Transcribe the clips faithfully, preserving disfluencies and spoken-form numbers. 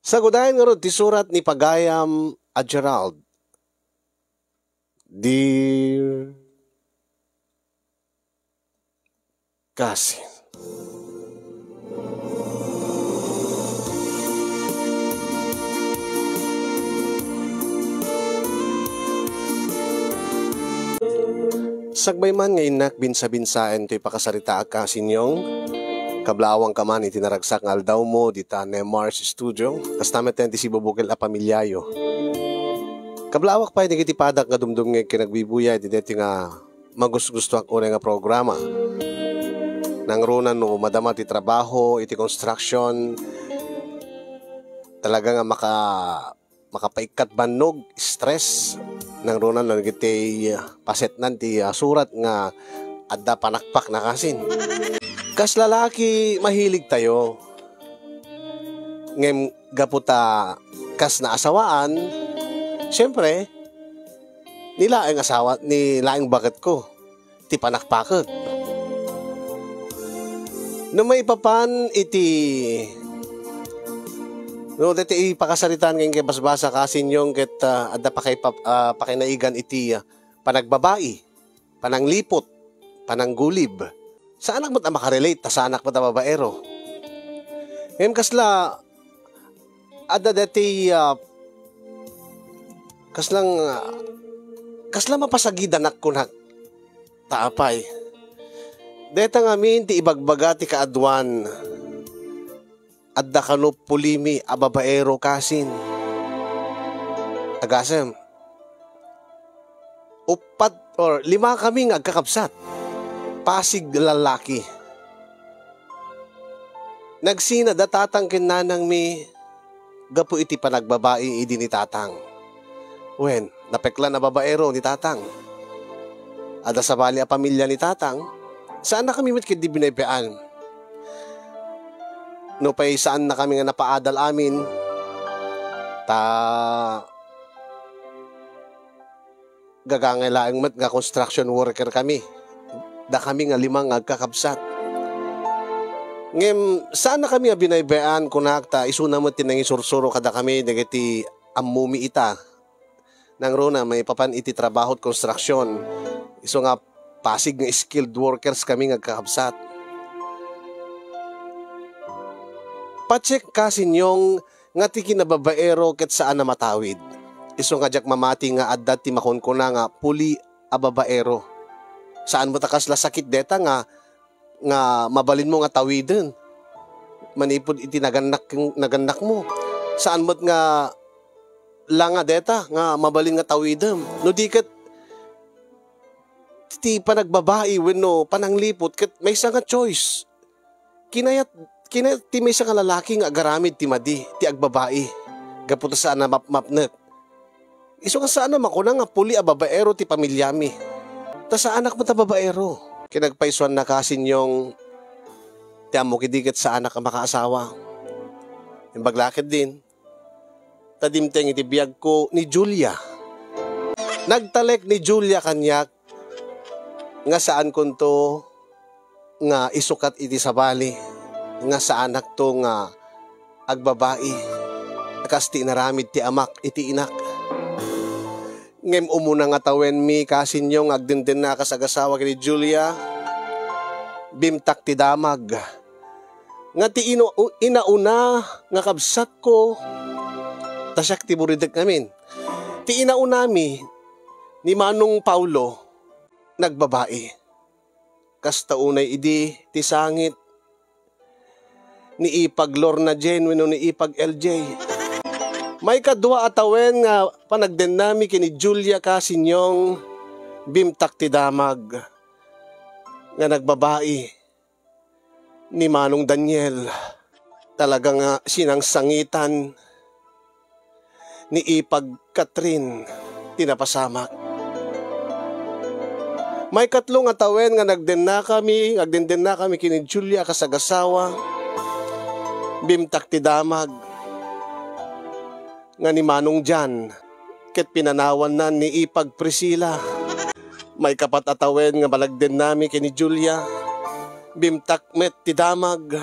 Sagudayan ngarud ti surat ni pagayam a Gerald. Dear Cousin. Sakbay man nga innak binsa-binsaen toy pakasaritaak, Cousin Yong, kablaawangka man iti naragsak nga aldawmo dita Nemar's Studio. Kasta met ti sibubukel a pamiliayo. Kablaawak pay dagiti padak nga dumdumngeg ken agbuybuya iti daytoy nga magusgustoak unay nga programa. Nangruna no madama ti trabaho iti construction, talaga nga maka-, makapaikkat bannog, stress. Nangruna no dagiti pasetnan ti, ah, surat nga adda panakpak na kasin. Kas lalaki, mahilig tayo. Ngem gapu ta kas naasawaan, siyempre, ni laeng asawa, ni laeng baketko ti panakpakek. No maipapan iti, no, daytoy pakasaritaan nga inkay basbasa, Cousin Yong, ket, ah, adda pakaipa-, ah, pakainaigan iti, ah, panagbabai, panangliput, pananggulib. Saanak met a makarelate, ta saanak met a babaero. Ngem kasla, adda daytoy, ah, kaslang, ah, kasla mapasagidanak kunak. Ta apay, dayta ngamin ti ibagbaga ti kaaduan. Adda kano pulimi a babaero, Cousin. Agasem, uppat or lima kami nga agkakabsat. Pasig lalaki. Nagsina da tatang ken nanangmi gapu iti panagbabai idi ni tatang. Wen, napeklan a babaero ni tatang. Adda sabali a pamilia ni tatang. Saannakami met ketdi binaybayan. Nupay saannakami nga napaadal amin, ta gagangay laeng met nga construction worker kami. Dakami nga lima nga agkakabsat. Ngem saannakami a binaybayan, kunak, ta isuna met ti nangisursuro kadakami dagiti ammomi ita. Nangruna, maipapan iti trabaho ti construction, isu nga pasig nga skilled workers kami nga agkakabsat. Pacheck, Cousin Yong, nga ti kinababaero ket saan a matawid. Isu nga diak mamati nga adda ti makunkuna nga puli a babaero. Saan met a kasla sakit dayta nga, nga mabalinmo nga tawiden manipud iti nagannak-, nagannakmo. Saan met nga langa dayta nga mabalin nga tawidem. No di ket ti panagbabai wenno panangliput ket maysa nga choice. Kinayat, kinayat ti maysa nga lalaki nga agaramid ti madi ti agbabai gapu ta saan a mapmapnek. Isu nga saan a makuna nga puli a babaero ti pamiliami. Ta saanak met a babaero. Ket nagpaisuanna, Cousin Yong, ti ammok idi ket saanak a makaasawa. Imbag la ketdin, ta dimteng iti biagko ni Julia. Nagtalek ni Julia kaniak nga saankonto nga isukat iti sabali nga saanakto nga agbabai, kas ti inaramid ti amak iti inak. Ngem umuna nga tawenmi, Cousin Yong, nga agdendenna a kas agasawa ken ni Julia, bimtak ti damag. Nga ti ino-, inauna nga kabsatko, ta siak ti buridek ngamin. Ti inaunami ni Manong Paulo, nagbabai. Kasta unay idi ti sangit ni Ipag Lorna Jane wenno ni Ipag L J. Maikadua a tawen nga panagdennami ken ni Julia, Cousin Yong, bimtak ti damag nga nagbabai ni Manong Daniel. Talaga nga sinangsanggitan ni Ipag Catherine ti napasamak. Maikatlo nga tawen nga nagdennakami, agdendennakami ken ni Julia a kas agasawa, bimtak ti damag nga ni Manong Jan ket pinanawanna ni Ipag Priscilla. Maikapat a tawen nga panagdennami ken ni Julia, bimtak met ti damag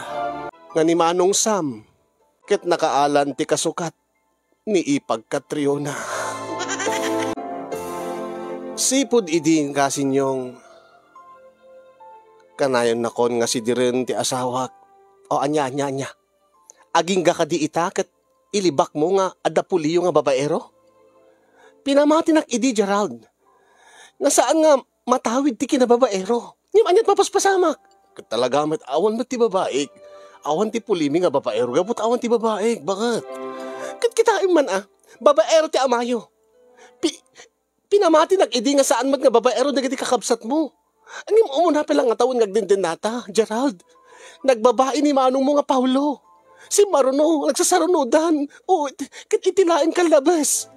nga ni Manong Sam. ket nakaalan ti kasukat ni Ipag Catriona. Sipud idi nga sinyong, kanayon nakon nga sidiren ti asawak. O, ania, ania, ania? Agingga kadi ita ket ilibakmo nga adda puliyo nga babaero? Pinamatinak idi, Gerald, nga saan nga matawid ti kinababaero. Ngem ania't mapaspasamak? Ket talaga met, awan met ti babaik. Awan ti pulimi nga babaero gapu ta awan ti babaik. Baket? Ket kitaem man a, babaero ti amayo. Pi-, pinamatinak idi nga saan met nga babaero dagiti kakabsatmo. Ngem umuna pay la nga tawen nga agdendennata, Gerald. Nagbabai ni manongmo nga Paulo. Simmaruno, nagsasarunodan. O, ket iti laeng kallabes.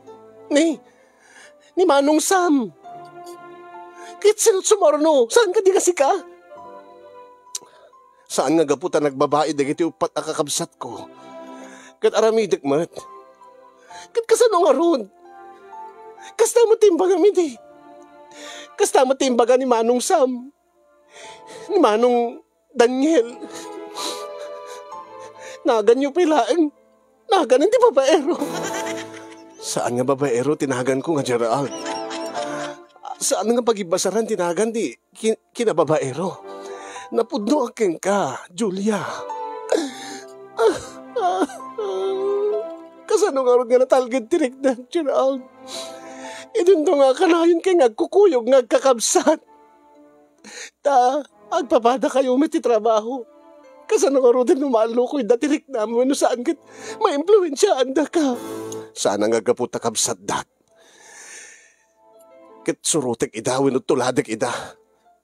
Ni, ni Manong Sam. Ket sino't sumaruno? Saan kadi nga sika? Saan nga gapu ta nagbabai dagiti uppat a kakabsatko? Ket aramidek met. Ket kasano ngarud? Kasta met ti imbagam idi. Kasta met ti imbaga ni Manong Sam. Ni Manong Daniel. Naganyo pay laeng. Naganan ti babaero. Saan nga babaero ti naganko nga Gerald? Saan nga pagibbasaran ti nagan ti kin-, kinababaero? Napudno a kenka, Julia. Kasano ngarud nga natalged ti riknam, Gerald? Idinto nga kanayon kay nga agkukuyog nga agkakabsat. Ta agpapadakayo met ti trabaho. Kasano ngaruden no maallukoyda ti riknam wenno saan ket maimpluensiaandaka? Saan nga gapu ta kabsatdak. Ket surotek ida wenno tuladek ida.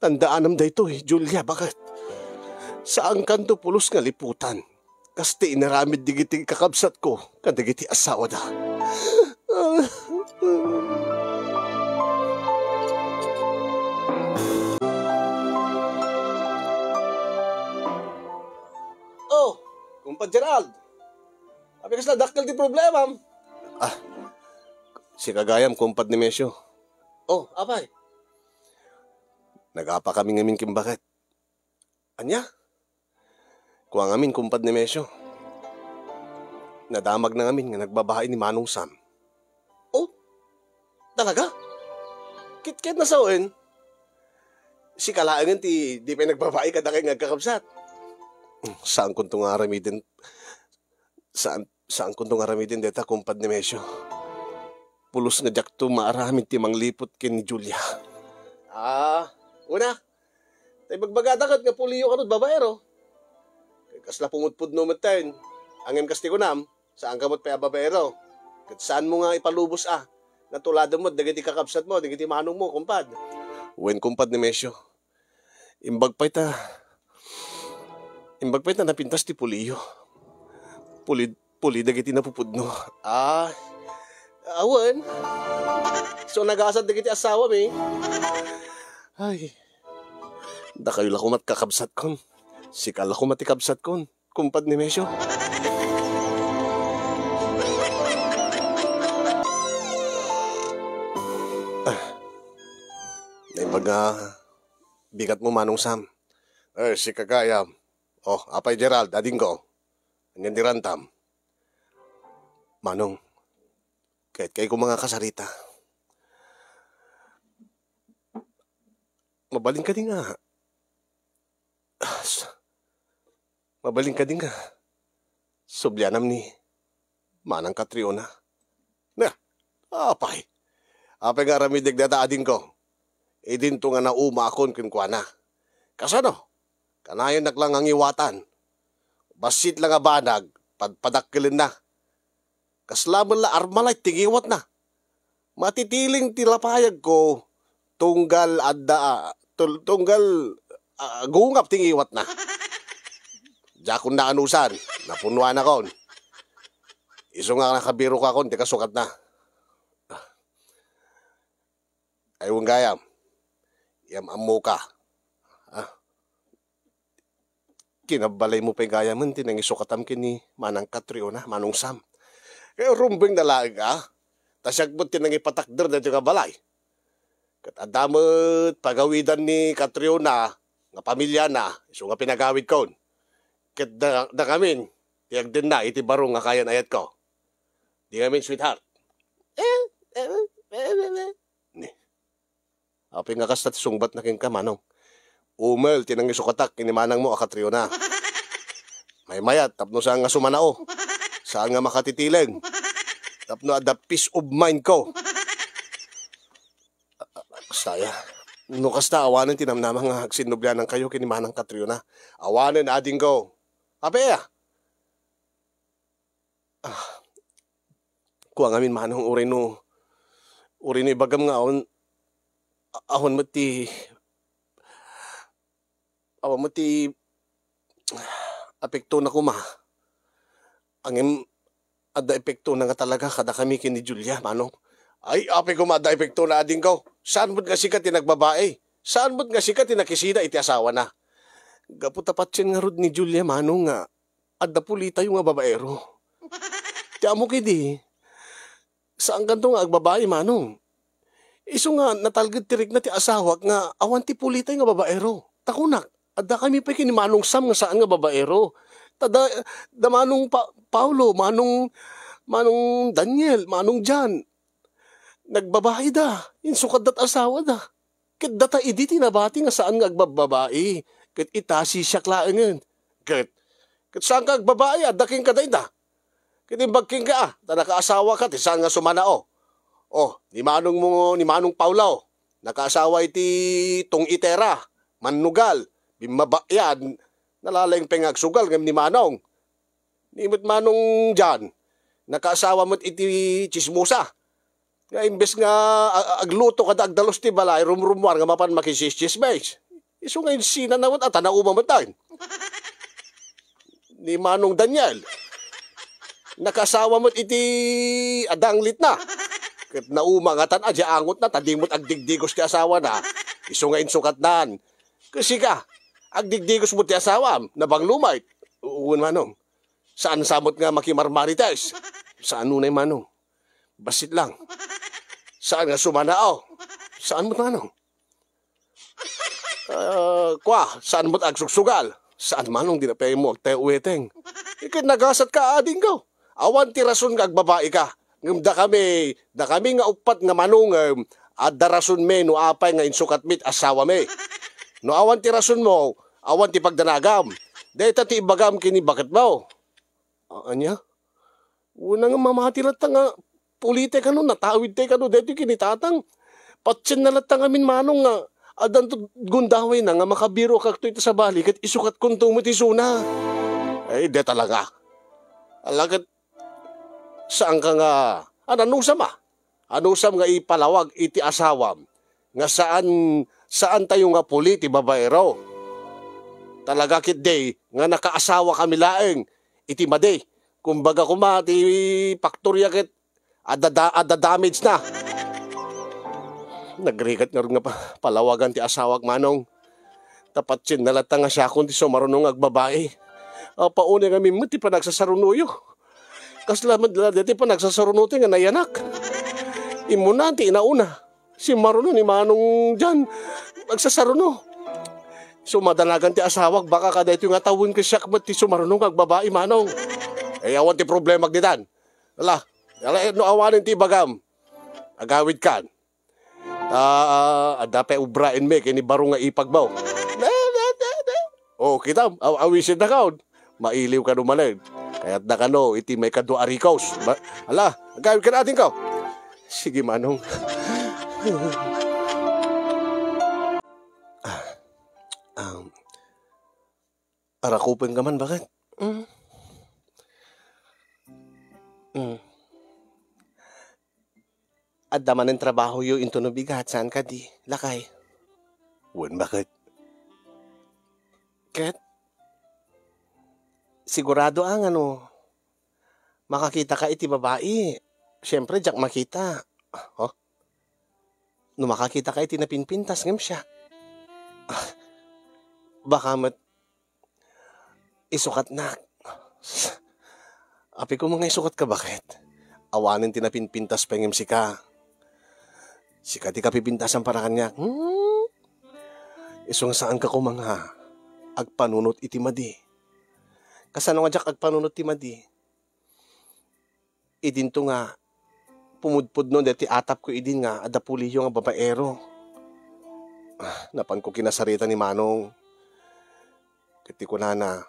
Tandaanam daytoy, Julia, baket? Saankanto pulos nga liputan. Kas ti inaramid digiti kakabsatko kadagiti asawada. Oh, Kumpad Gerald. Apay kasla dakkel ti problemam? Ah, sika gayam, Kumpad Nemesio. Oh, apay? Nagapa kami ngamin ken baket. Ania? Kua ngamin, Kumpad Nemesio. Nadamagna ngamin nga nagbabai ni Manong Sam. Oh? Talaga? Ket, ket nasawen? Sika laengen ti di pay nagbabai kadakay nga agkakabsat? Saankonto nga aramiden, saan, saankonto nga aramiden dayta, Kumpad Nemesio. Pulos nga diakto maaramid ti mangliput ken ni Julia. Ah, una, ta ibagbagada ket nga puliyo kano ti babaero. Ket kasla pumudpudno metten. Ngem kas ti kunam, saanka met pay a babaero. Ket saanmo nga ipalubos a. Natuladem met dagiti kakabsatmo, dagiti manongmo, Kumpad. Wen, Kumpad Nemesio. Imbag pay ta, imbag pay ta napintas ti puliyo. Puli, puli dagiti napupudno. Ah, awan. So, nagasat dagiti asawami. Ay. Dakayo la koma ti kakabsatkon. Sika la koma ti kabsatkon, Kumpad Nemesio. Ah. Naimbag nga bigatmo, Manong Sam. Eh, sika gayam. Oh, apay, Gerald, adingko. Ania ti rantam? Manong, ket kay ko mga kasarita. Mabalin kadi nga, mabalin kadi nga sublianam ni Manang Catriona? Na, apay. Apay nga aramidek dayta, adingko? Idinto nga naumaakon kenkuana. Kasano? Kanayon nak la nga ngiwatan. Bassit la nga banag, padpadakkelenna. Kasla met la Armalite ti ngiwatna. Matitiling ti lapayagko, tunggal adda, ah, tul-, tunggal, ah, gungap ti ngiwatna. Diakon naanusan, napunnuanakon. Isu nga nakabirokakon ti kasukatna. Ay, wen gayam. Yam-ammoka. Ah. Kinabalaymo pay gayamen ti nangisukatam ken ni Manang Catriona, Manong Sam. Kay rumbeng na laeng, ah. Ta siak met ti nangipatakder daytoy nga balay. Ket adda met pagawidan ni Catriona nga pamiliana, isu nga pinagawidkon. Ket da, da ngamin, ti agdenna iti baro nga kayan-ayatko. Di ngamin, sweetheart. Eh, eh, eh, eh, eh. Ni. Apay nga kasta ti sungbatna kenka, Manong? Umel ti nangisukatak ken ni manangmo a Catriona. Maymayat tapno saan nga sumanao. Saan nga makatitileng. Tapno adda peace of mind ko. Kasta aya. No kasta, awanen ti namnama nga agsinnublianankayo ken ni Manang Catriona. Awanen, adingko. Apay aya? Ah, kua ngamin, Manong, uray no, uray no ibagam nga awan, awan met ti, awan met ti apektona koma. Ngem adda epektona nga talaga kadakami ken ni Julia, Manong. Ay, apay koma adda epektona, adingko. Saan met nga sika ti nagbabai? Saan met nga sika ti nakisina iti asawana? Gapu ta patien ngarud ni Julia, Manong, nga adda pulitayo nga babaero. Ti ammok idi, saankanto nga agbabai, Manong. Isu nga natalged ti rikna ti asawak nga awan ti pulitay nga babaero. Ta kunak, addakami pay ken ni Manong Sam nga saan nga babaero. Ta da, da Manong Pa-, Paulo, Manong, Manong Daniel, Manong Jan. Nagbabaida, insukadda ti asawada. Ket data idi ti nabati nga saan nga agbabbabai, ket ita sisiak laengen. Ket, ket saanka agbabai, adda kenka dayta. Ket imbag kenka, a, ta nakaasawaka ti saan nga sumanao. O, ni manongmo, ni Manong Paula, o, nakaasawa iti tungitera, mannugal, bimmabayan, nalalaing pay nga agsugal ngem ni Manong. Ni met Manong Jan, nakaasawa met iti tsismosa. Nga imbes nga a-, a-, agluto kada agdalus ti balay, rumrumuar nga mapan makisisismes. Isu nga insinana met, a, ta nauma met dayta. Ni Manong Daniel, nakaasawa met iti adanglitna. Ket nauma ngatan a di angotna, ta di met agdigdigos ti asawana. Isu nga insukatnan. Ket sika, agdigdigos met ti asawam, nabanglo met. Wen, Manong. Saan sa met nga makimarmarites? Saan unay, Manong? Bassit lang. Saan nga sumanao? Saan met, Manong? Ah, kua, saan met agsugsugal? Saan, Manong, dina pay mo agtayo-weteng? Iket nagasatka, adingko. Awan ti rason nga agbabai ka. Ngem dakami, dakami nga uppat nga manongem, adda rasonmi no apay nga insukatmi ti asawami. No awan ti rasonmo, awan ti pagdanagam. Dayta ti ibagam ken ni baketmo. A-, ania? Wen nga mamati latta nga pulitay kano, natawidtay kano daytoy ken ni Tatang. Patienna latta ngamin, Manong, nga addanto gundawayna nga makabirokakto iti sabali ket isukatkonto met isuna. Ay, di talaga. Ala ket, saanka nga, a, nanusam a? Anusam nga ipalawag iti asawam nga saan, saantayo nga puli ti babaero? Talaga ketdi nga nakaasawakami laeng iti madi. Kumbaga koma, ti paktoria ket adda, adda damage na. Nagrigat ngarud nga pa-, palawagan ti asawak, Manong. Ta patienna latta nga siakon ti sumaruno nga agbabai. Apaunay ngamin met ti panagsasarunoyo. Kasla met la daytoy panagsasaruno ti nga nayanak. Immuna ti inauna. Simmaruno ni Manong Jan. Nagsasaruno. Sumadanagan ti asawak, baka kadaytoy nga tawen ket siak met ti sumaruno nga agbabai, Manong. Eh, awan ti problema ditan. Ala, ala, eh, no awanen ti ibagam. Agawidkan. Ta, adda pay obraenmi ken ni baro nga ipagmo. Ne, ne, ne, ne. O, kitam, aw-, awisennak. Mailiw kano manen. Kayatna kano iti maikadua a rikos. Ba-, ala, agawidkan, adingko. Sige, Manong. Ah, um, arakupenka man, baket? Mm. Mm. Adda manen trabahoyo intono bigat, saan kadi, lakay? Wen, baket? Ket, sigurado a nga no makakitaka iti babai, siempre, diak makita. Oh? No makakitaka iti napinpintas, ngem siak. Ah, baka met isukatnak. Apay koma nga isukatka, baket? Awanen ti napinpintas pay ngem sika. Sika ti kapipintasan para kaniak. Hmm? Isu nga saanka koma nga agpanunot iti madi. Kasano nga diak agpanunot ti madi? Idinto nga pumudpudno deti atapko idin nga adda puliyo nga babaero. Ah, napanko kinasarita ni Manong. Ket ti kunana,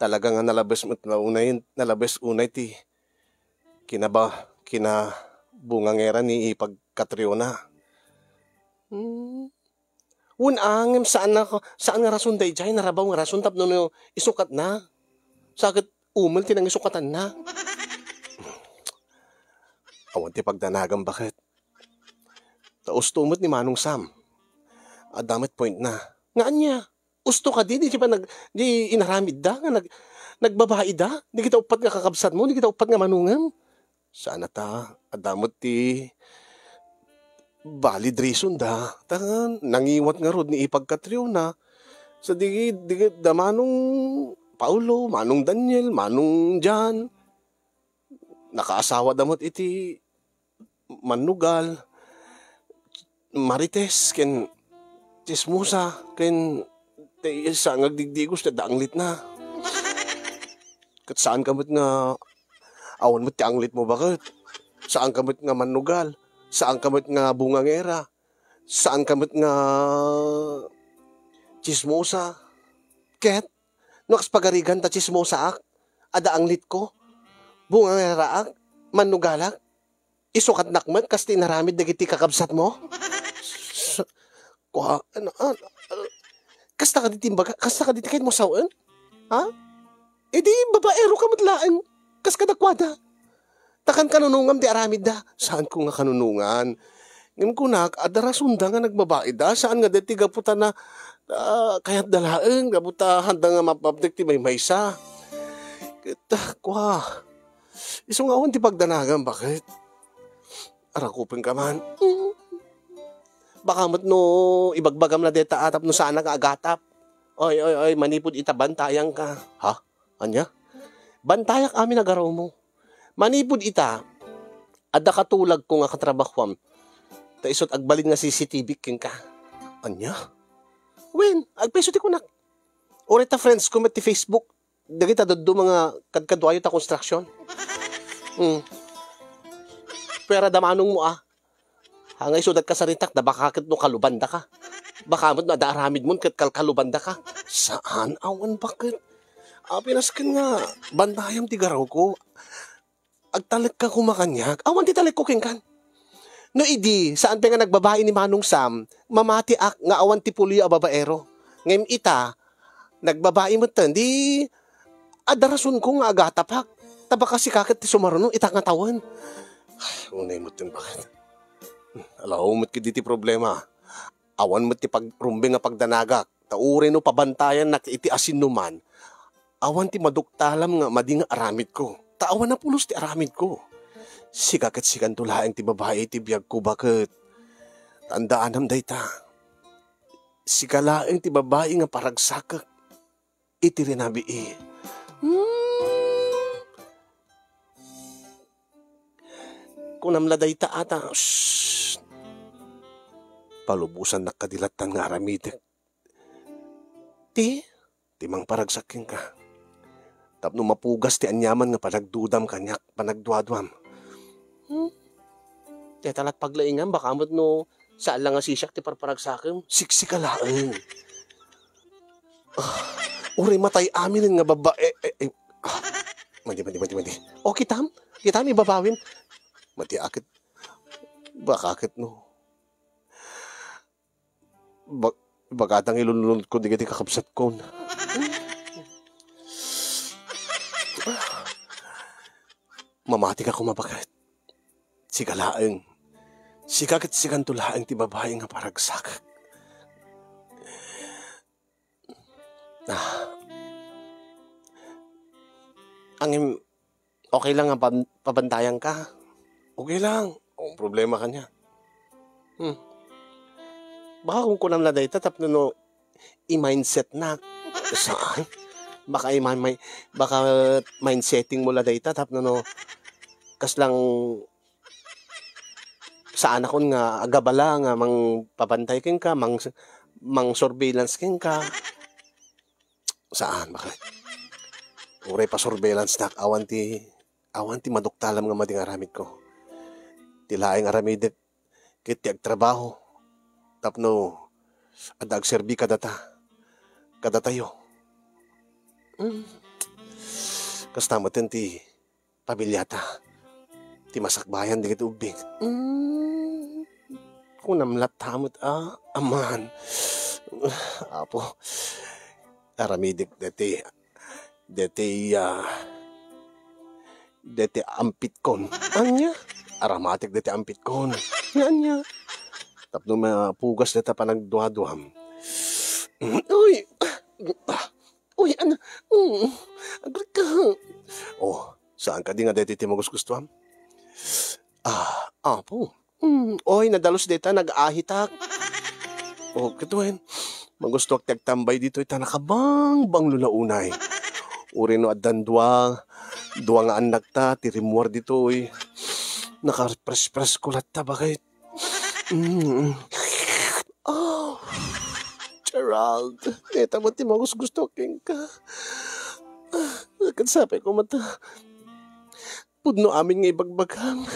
talaga nga nalabes met la unay, nalabes unay ti kinaba-, kinabungangera ni Ipag Catriona. Hmm. Wen, a, ngem saan a, saan nga rason daydiay, narabaw nga rason tapno no isukatna. Sa ket umel ti nangisukatanna. Awan ti pagdanagam, baket. Ta usto met ni Manong Sam. Adda met point na. Nga ania? Usto kadi, di pa nag-, di inaramidda nga nag-, nagbabaida? Di kita uppat nga kakabsatmo, di kita uppat nga manongem? Saan a ta, adda met ti valid reason da. Ta nangiwat ngarud ni Ipag Catriona. Sa di, di, da Manong Paulo, Manong Daniel, Manong Jan. Nakaasawa da met iti Mannugal, Marites, ken Chismosa, ken ti sa nga agdigdigos ti adda anglitna. Ket saan ka met nga awan met ti anglitmo, baket? Saan ka met nga mannugal? Saan ka met nga bungangera? Saan ka met nga chismosa? Ket no kas pagarigan ta chismosaak, adda anglitko, bungangeraak, mannugalak, isukatnak met kas ti inaramid dagiti kakabsatmo? S-, kua-, ano, ano, ano, kasta kadi ti imbaga, kasta kadi ti kayatmo sawen? Ha? Idi babaero ka met laeng, kas kadakuada. Ta kankanunongam ti aramidda. Saanko nga kanunongan. Ngem kunak, adda rasonda nga nagbabaida. Saan nga deti gapu ta na, ah, kayatda laeng, gapu ta haanda nga mapabdek ti maymaysa. Ket, ah, kua. Isu nga awan ti pagdanagam, baket? Arakupenka man. Mm. Baka met no ibagbagam la deta atap no saanak nga agatap. Oy, oy, oy, manipud ita, bantayanka. Ha? Ania? Bantayak amin a garawmo. Manipud ita, adda katulagko nga katrabahuam. Ta isut agbalin nga C C T V kenka. Ania? Wen, agpayso ti kunak. Uray ta friends ko met ti Facebook. Dagita dadduma nga kadkaduayo ta construction. Hmm. Pero da manongmo, ah. Ha, nga isudat ka saritak, da baka ket no kalubandaka. Baka met no adda aramidmon ket kalkalubandaka. Saan, awan baket. Apinas ken nga, bantayam ti garawko. Agtalekka koma kaniak. Awan ti talekko kenkan. No idi, saan pay nga nagbabai ni Manong Sam, mamatiak nga awan ti puliyo a babaero. Ngem ita, nagbabai metten, di adda rasonko nga agatapak. Ta baka sika ket ti sumaruno ita nga tawen. Ay, unay metten, baket. Alaw met ketdi ti problema. Awan met ti pagrumbeng a pagdanagak. Ta uray no pabantayannak iti asinno man, awan ti maduktalam nga madi nga aramidko. Ta awan a pulos ti aramidko. Sika ket sikanto laeng ti babai iti biagko, baket. Tandaanam dayta. Sika laeng ti babai nga paragsakek iti rinabii. Hmm. Kunam la dayta ata. Shh. Palubosannak kadi lattan nga aramidek. Ti, ti mangparagsak kenka. Tapno mapugas ti aniaman nga panagdudam kaniak, panagduaduam. Hmm? Deta lat paglaingam, baka met no saan la nga sisiak ti parparagsakem. Siksika laeng. Ah, uray matay amin nga babae. Eh, eh. Ah, madi, madi, madi, madi. O, kitam? Kitam, ibabawim. Madi, akit. Baka akit, no. Ba-, bagatang ilunlunod ko digiti kakabsat ko. Mamati ka koma, baket. Sika laeng. Sika ket sikanto laeng ti babai nga paragsak. Ah. Angem, okay lang nga pan-, pabantayan ka? Okay lang. Ang problema kanya. Hmm. Baka kung kunam na dayta, tapno no, i-mindset na. Saan? Baka i-, may, may, baka mindsetting mo la dayta, tapno no, kas lang saan akon nga agabala nga mangpabantay kenka, mang, mang surveillance kenka. Saan, baket? Uray pa-surveillance-nak, awan ti, awan ti maduktalam nga madi nga aramidko. Ti laeng aramidek ket ti agtrabaho tapno adda agserbi kadata, kadatayo. Mm. Kasta metten ti pamiliata, ti masakbayan dagiti ubbing. Mm. Kunam latta met a, Aman. Apo, aramidek deti, deti, ah, deti ampitkon. Ania? Aramatek deti ampitkon. Nga ania? Tapno mapugas deta panagduaduam. Uy! Uy, ana, mm, agritka. Oh, saan kadi nga deti ti magusgustuam? Ah, apo. Mm, oy, nadalus deta, nag-ahitak. Oh, ket wen, magustuak ti agtambay ditoy ta nakabangbanglo la unay. Uray no addan dua, dua nga annakta ti rimmuar ditoy. Nakaprespresko latta, baket. Mm. Oh, Gerald, deta met ti magusgusto kenka. Ket sapay koma ta pudno amin nga ibagbagam.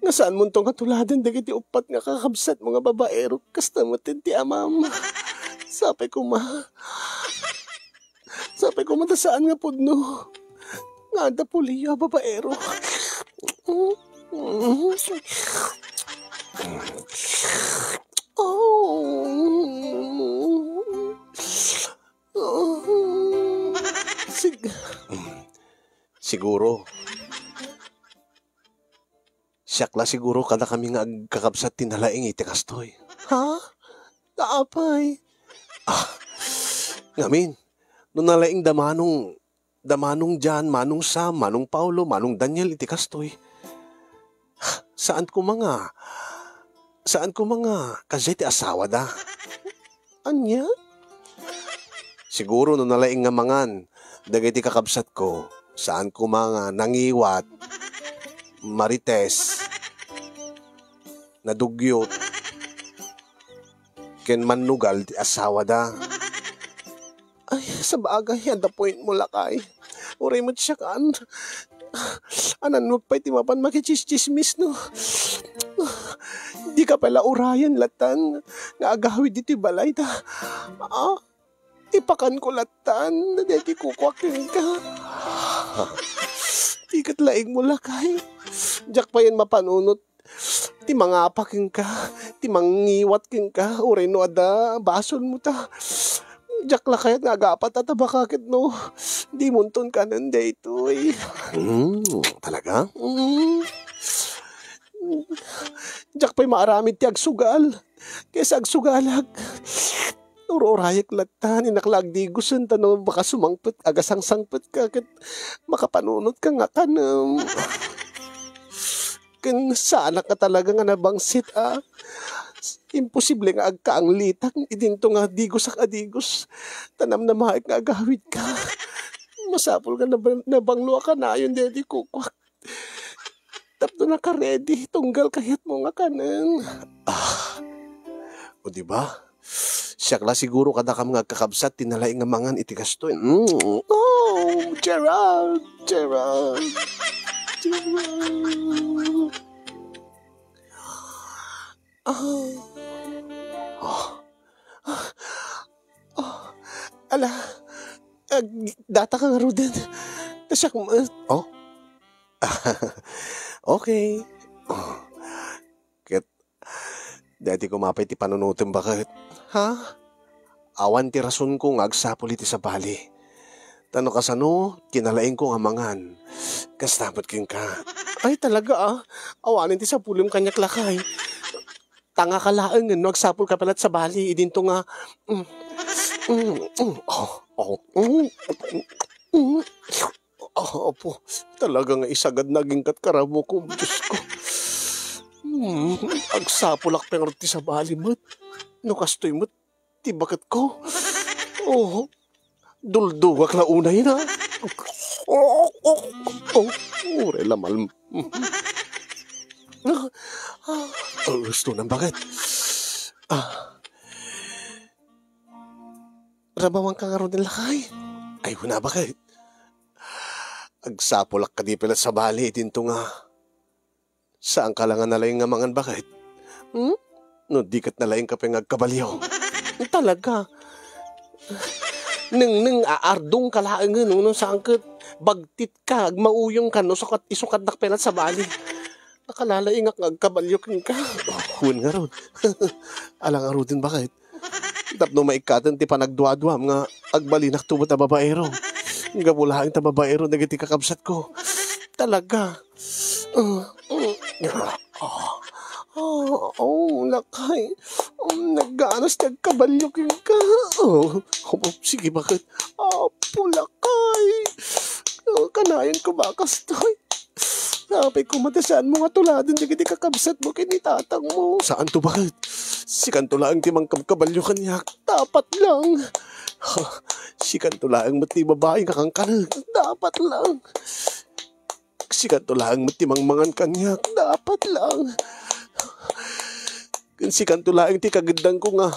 Nga saanmonto nga tuladen dagiti uppat nga kakabsatmo nga babaero, kasta met ti amam. Sapay koma. Sapay koma ta saan nga pudno. Nga adda puliyo a babaero. Oh. Sig-, siguro, siak la siguro kadakami nga agkakabsat ti nalaing iti kastoy. Ha? Apay? Ah, ngamin, no nalaing da Manong, da Manong Jan, Manong Sam, Manong Paulo, Manong Daniel iti kastoy, saan koma nga, saan koma nga kasdiay ti asawada. Ania? Siguro no nalaing nga mangan dagiti kakabsatko, saan koma nga nangiwat, marites, nadugyot, ken mannugal ti asawada. Ay, sabagay, adda point mo, lakay. Uray met siak, an-, anannuag pay ti mapan makitsismis, no? Dika pay la urayen latan nga agawid ditoy balay ta. Ah, ipakanko latan, dagiti kukuak kenka. Di ket laingmo, lakay. Diak payen mapanunot ti mangapa kenka, ti mangiwat kenka, uray no adda basolmo ta. Diak la kayat nga agapat a tabaka ket no, dimonton kanen daytoy. Hmm, talaga? Hmm. Diak pay maaramid ti agsugal. Kaysa agsugalak. Ur-urayek latta, innak la agdigosen, ta no baka sumangpet, agasangsangpetka, ket makapanunotka nga kanem. Ken saanak nga talaga nga nabangsit a. Imposible nga agkaanglitak idinto nga digosak a digos. Ta namnamaek nga agawidka. Masapul nga nab-, nabanglo a kanayon daydi kukuak. Tapno nakaredi, tunggal kayatmo nga kanen. Ah. O, di ba? Siak la siguro kadakam nga agkakabsat ti nalaing nga mangan iti kastoy. Mm. Oh, Gerald, Gerald, Gerald. Ah. Oh. Ah. Oh. Ala, ag-, data ka ngaruden. Ta siak, eh, oh? Okay. Oh. Ket, daytoy koma pay ti panunotem, baket. Ha? Awan ti rasonko nga agsapul iti sabali. Ta no kasano, kinalaingko nga mangan. Kasta met kenka. Ay, talaga, ah. Awanen ti sapulem kaniak, lakay. Tangaka laeng no agsapulka pay la't sabali, idinto nga, mm, mm, mm, oh, oh, mm, mm, oh, apo, talaga nga isagad na agingkat karabukom, Diosko. Mm, agsapulak pay ngarud ti sabali met. No kastoy met, ti baketko. Oh, duldugak la unay na. Oh, oh, oh, uray la mal-, ah, gusto ng baket. Ah. Rabawanka ngaruden, lakay. Ay, una, baket. Agsapulak kadi pay la sabali idinto nga saanka la nga nalaing nga mangan, baket? Hmm? No di ket nalaingka pay nga agkabalio. Talaga. Nengneng, aardongka laengen, no, no saan ket bagtitka, agmauyongka, no, sukat, isukadak pay la sabali. Nakalalaingak nga agkabalio kenka. Wen ngarud. Ala ngaruden, baket? Tapno maikkaten ti panagduaduam nga agbalinakto met a babaero. Gapu laeng ta babaero dagiti kakabsatko. Talaga. Ah, ah, ah, oh, lakay. Um, nagganas ti agkabalio kenka. Oh, oh, sige, baket? Apo, lakay. Oh, kanayon ko ba kastoy? Apay koma ta saanmo nga tuladen dagiti kakabsatmo ken ni tatangmo. Saanto, baket? Sikanto laeng ti mangkabkabalio kaniak. Dapat lang. Ha, sikanto laeng met ti babai nga kankaneg. Dapat lang. Sikanto laeng met ti mangmangan kaniak. Dapat lang. Ken sikanto laeng ti kageddangko nga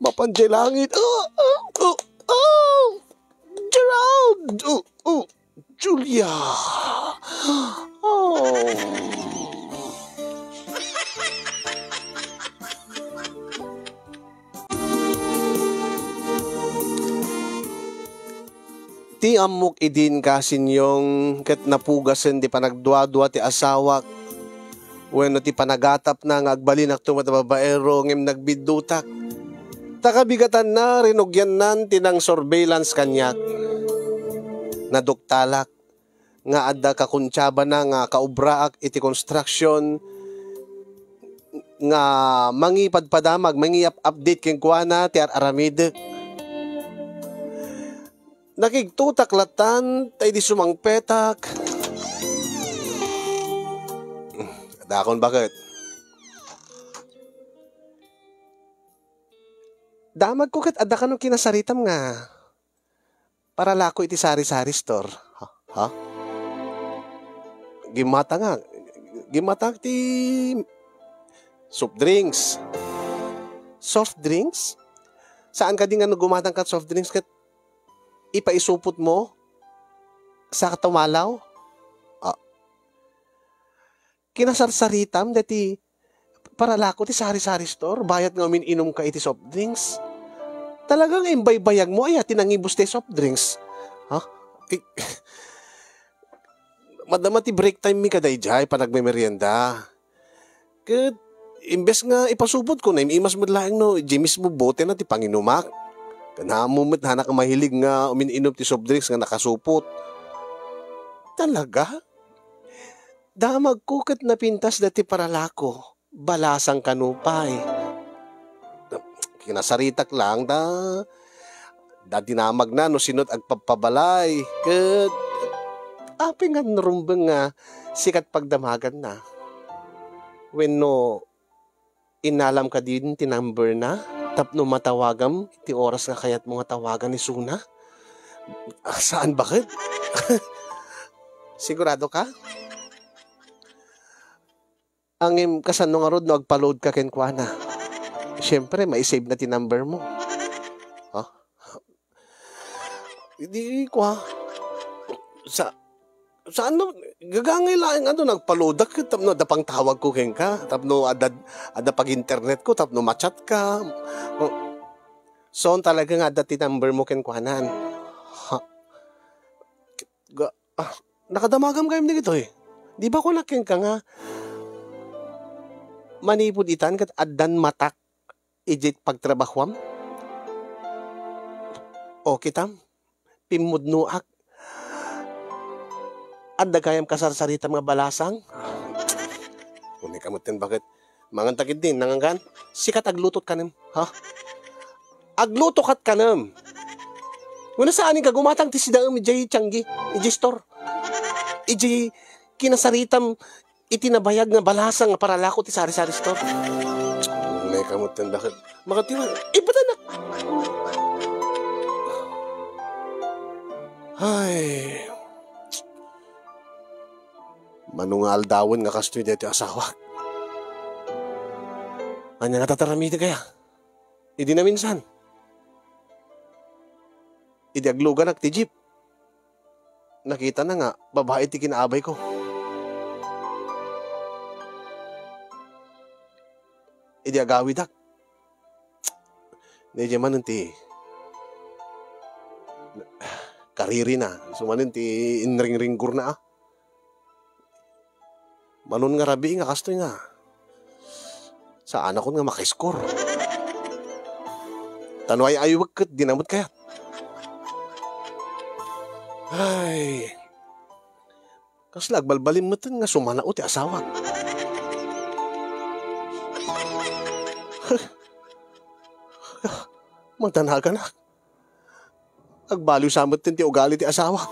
mapan jay langit. Ah, ah, ah, ah! Gerald! Oh, oh, Julia! Oh. Ti ammok idin, kasinyong, ket napugasen ti panagduadua ti asawak wenno ti panagatapna nga agbalinakto met a babaero ngem nagbiddutak. Ta kabigatanna, rinugiannan ti nang-surveillance kaniak. Naduktalak nga adda kakuntiabana nga kaobraak iti construction nga mangipadpadamag, mangi-up-update kenkuana ti ar-aramidek. Nakigtotak lattan, ta idi sumangpetak, dakon, baket? Damagko ket adda kano kinasaritam nga paralako iti sari-sari store. Ha? Ha? Gimmatangak. Gimmatangak ti soft drinks. Soft drinks? Saan kadi nga no gumatangka soft drinks ket ipaisupotmo sa tumalaw? Ah. Kinasarsaritam daytoy paralako ti sari-sari store, bayat nga umin-inumka iti soft drinks. Talaga nga imbaybayagmo aya ti nangibus ti soft drinks? Ha? Eh, madama ti break time mi kadaydiay, panagmemerienda. Ket imbes nga ipasupotko, naim-imas met laeng no idiay mismo botena ti panginumak. Ken ammom met, saanak a mahilig nga umin-inum ti soft drinks nga nakasupot. Talaga? Damagko ket napintas daytoy paralako. Balasang kano pay. Kinasaritak laeng da, da dinamagna no sino't agpabpabalay. Ket apay nga rumbeng nga sika ti pagdamaganna? Wenno innalam kadin ti number na tapno matawagam iti oras nga kayatmo nga tawagan ni Suna? Ah, saan, baket? Sigurado ka? Ngem, kasano ngarud no agpa-load ka kenkuana? Siempre, maisave na ti number mo. Ha? Idi kua, sa, saan no, gagangay laeng ano, nagpa-load ak tapno adda pangtawag ko kenka, tapno adda, adda pag-internet ko, tapno ma-chat ka. Oh. So, talaga nga adda ti number mo kenkuanan. Ha? Ga-, ah, nakadamagam gayam dagitoy. Di ba kunak kenka nga manipud itan ket addan matak idiay pagtrabahuam? O, kitam, pimmudnoak. Adda gayam kasarsaritam nga balasang? Unay ka met ten, baket? Mangan ta ketdin, nangangan? Sika ti agluto kanem, ha? Agluto ket kanem. Wenno saan nga gumatang ti sidaem idiay tianggi, idiay store. Idiay kinasaritam iti nabayag nga balasang nga paralako ti sari-sari store. Unay ka met ten, baket? Makatiwa, ibatanak. Ay. Mano nga aldawen nga kastoy daytoy asawak? Ania nga tataramidek aya? Idi naminsan, idi agluganak ti jeep, nakitana nga babai ti kinaabayko. Idi agawidak, daydiay manen ti karirina, isu manen ti inringringgorna, a. Manon nga rabii nga kastoy nga, saanakon nga maka-score. Ta no ay-aywek ket dina met kayat. Ay, kasla agbalbalin metten nga sumanao ti asawak. Mantanaganak. Agbaliw sa metten ti ugali ti asawak.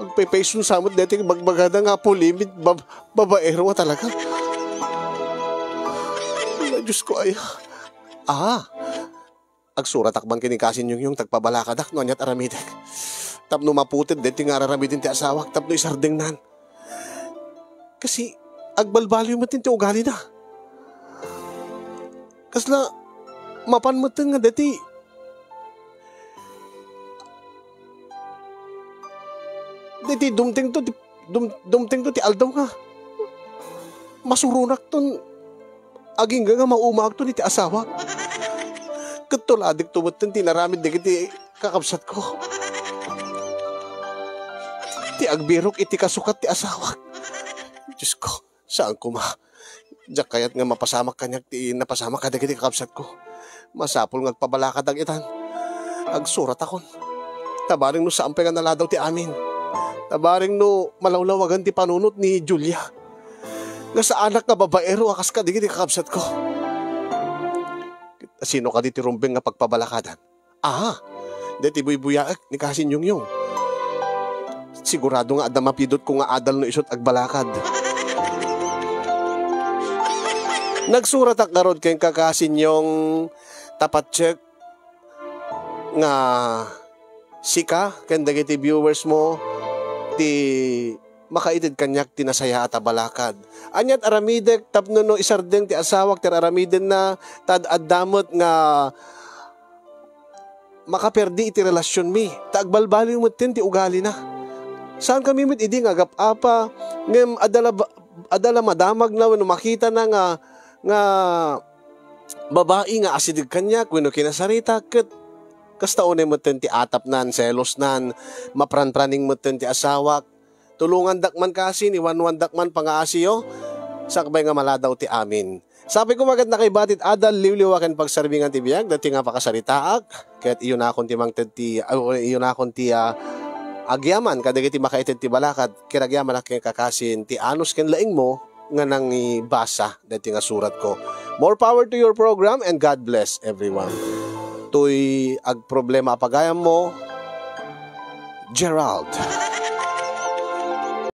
Agpaypayson sa met daytoy bagbagada nga apo limit, bab-, babaero nga talaga. Ay, Diyos ko, ay. Ah, agsuratak man ken ni Kasin Yungyung ta agpabalakadak no aniat aramidek. Tapno maputed daytoy nga ar-aramiden ti asawak, tapno isardengnan. Kasi agbalbaliw metten ti ugalina. Kasla mapan metten nga daytoy, daytoy dumtengto ti, dum-, dumtengto ti aldaw nga masuronakton agingga nga maumaagton iti asawak. Ket tuladekto metten ti inaramid dagiti kakabsatko. Ti agbirok iti kasukat ti asawak. Diyos ko, saan koma. Diak kayat nga mapasamak kaniak ti napasamak kadagiti kakabsatko. Masapul nga agpabalakadak itan. Agsuratakon. Ta bareng no saan pay nga naladaw ti amin. Ta bareng no malawlawagan ti panunot ni Julia. Nga saanak nga babaero a kas kadagiti kakabsatko. Sino kadi ti rumbeng nga pagpabalakadan? Ah, daytoy buybuyaek ni Kasin Yungyung. Sigurado nga adda mapidutko nga adal no isut' agbalakad. Nagsuratak ngarud kenka, Kasin Yung, ta patiek nga sika ken dagiti viewers mo ti makaited kaniak ti nasayaat a balakad. Aniat aramidek tapno no isardeng ti asawak ti ar-aramidenna, ta ad-adda met nga makaperdi iti relasionmi, ta agbalbaliw metten ti ugalina. Saankami met idi nga agap-apa, ngem adda la ba-, adda la madamagna wenno makitana nga, nga babai nga asideg kaniak wenno kinasaritak, ket kasta unay metten ti atapnan, selosnan, mapranpraning metten ti asawak. Tulongandak man, Kasin, iwanwandak man pangaasiyo, sakbay nga maladaw ti amin. Sapay koma ket nakaibati ti adal, liwliwa ken pagsarbingan ti biag, daytoy nga pakasaritaak, ket iyonakon ti mangted ti, ah, iyonakon ti, ah, agyaman kadagiti makaited ti balakad, ket agyamanak kenka, Kasin, ti anus ken laingmo nga nangibasa daytoy nga suratko. More power to your program and God bless everyone. Toy agproblema a pagayammo, Gerald.